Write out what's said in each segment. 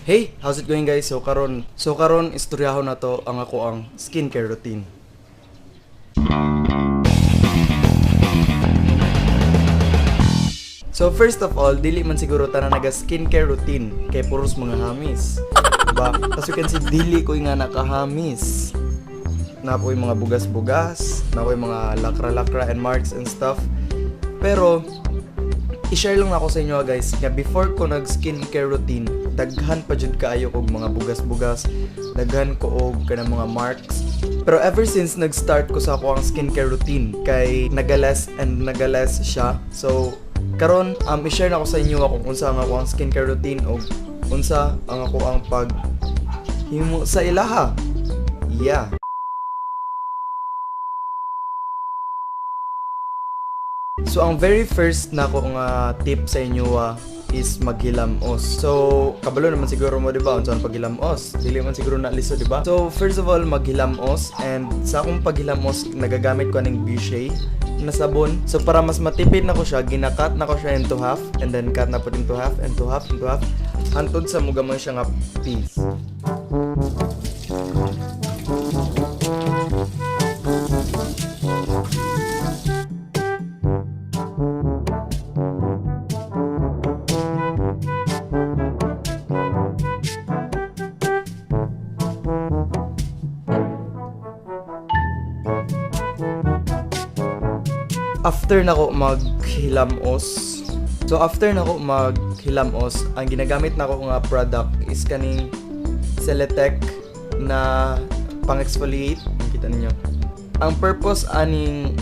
Hey, how's it going, guys? So karon istoryahon nato ang akoang skincare routine. So first of all, dili man siguro tanan naga skincare routine kay puros mga hamis. Diba? As you can see, dili ko nga nakahamis. Naa poy mga bugas-bugas, naa poy mga lakra-lakra and marks and stuff. Pero i-share lang nako sa inyo, guys, nga before ko nag skincare routine, daghan pa jud kaayo kog mga bugas-bugas, daghan ko og kanang mga marks. Pero ever since nag-start ko sa akoang skincare routine, kay naga-less and naga-less siya. So karon i-share nako sa inyo kung unsa ang akoang skincare routine o unsa ang akoang pag himo sa ilaha. Yeah. So ang very first nako nga tip sa inyo is maghilamos. So kabalo naman siguro mo, di ba, unsa ang paghilamos? Dili man siguro na liso, di ba? So first of all, maghilamos, and sa akong paghilamos nagagamit ko aning Boucher na sabon. So para mas matipid nako siya, gina-cut nako siya into half and then cut na pud into half and to half into half hantod sa mugamay siya nga piece. After nako maghilamos, so after nako maghilamos, ang ginagamit nako nga product is kaning Celeteque na pang-exfoliate. Kita ninyo. Ang purpose aning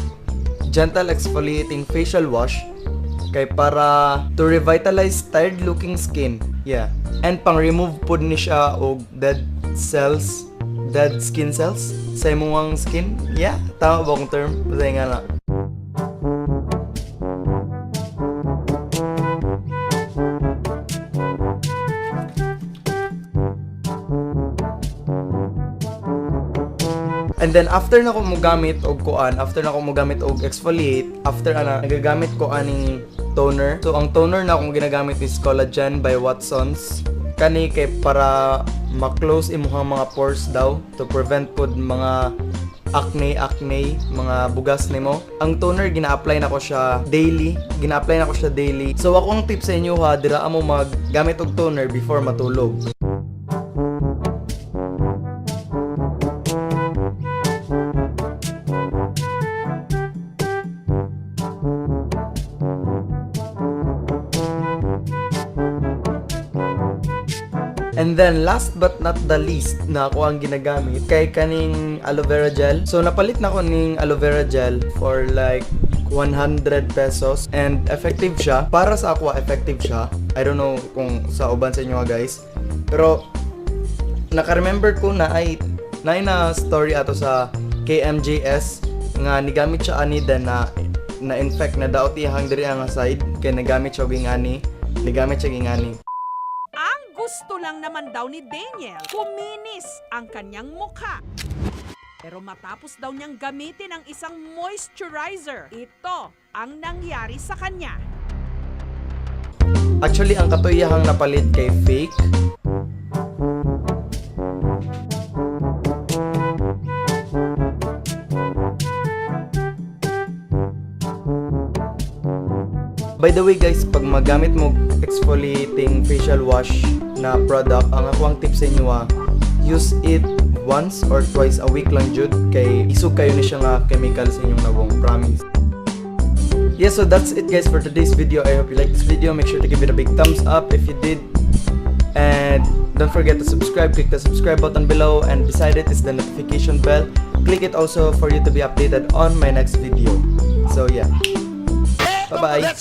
gentle exfoliating facial wash kay para to revitalize tired looking skin. Yeah. And pang-remove pod ni siya og dead cells, dead skin cells sa imong skin. Yeah, tama ba akong term? Basta nga na. And then after nako mogamit og kuan, after nako mogamit og exfoliate, after ana nagagamit ko aning toner. So ang toner na akong ginagamit is Collagen by Watsons. Kani kay para ma-close imuhang mga pores daw to prevent pod mga acne, acne, mga bugas nimo. Ang toner gina-apply nako siya daily, gina-apply nako siya daily. So ako ang tip sa inyo ha, dira mo maggamit og toner before matulog. And then last but not the least na ako ang ginagamit kay kaning aloe vera gel. So napalit na ko ning aloe vera gel for like 100 pesos and effective siya. Para sa ako, effective siya. I don't know kung sa uban sa inyo guys. Pero naka-remember ko na ay na story ato sa KMJS nga nigamit siya ani, then na na infect na daot iyang diri nga side kay nagamit siya og ingani, nigamit siya og ingani. Ang gusto lang naman daw ni Daniel, kuminis ang kanyang mukha. Pero matapos daw niyang gamitin ang isang moisturizer, ito ang nangyari sa kanya. Actually, ang kato iyahang napalit kay fake. By the way guys, pag magamit mo exfoliating facial wash na product, ang ako ang tip sa inyo use it once or twice a week lang jud kay isog kayo ni siya nga chemical sa inyong nawong, promise. Yeah, so that's it guys for today's video. I hope you like this video. Make sure to give it a big thumbs up if you did. And don't forget to subscribe. Click the subscribe button below, and beside it is the notification bell. Click it also for you to be updated on my next video. So yeah. Bye-bye.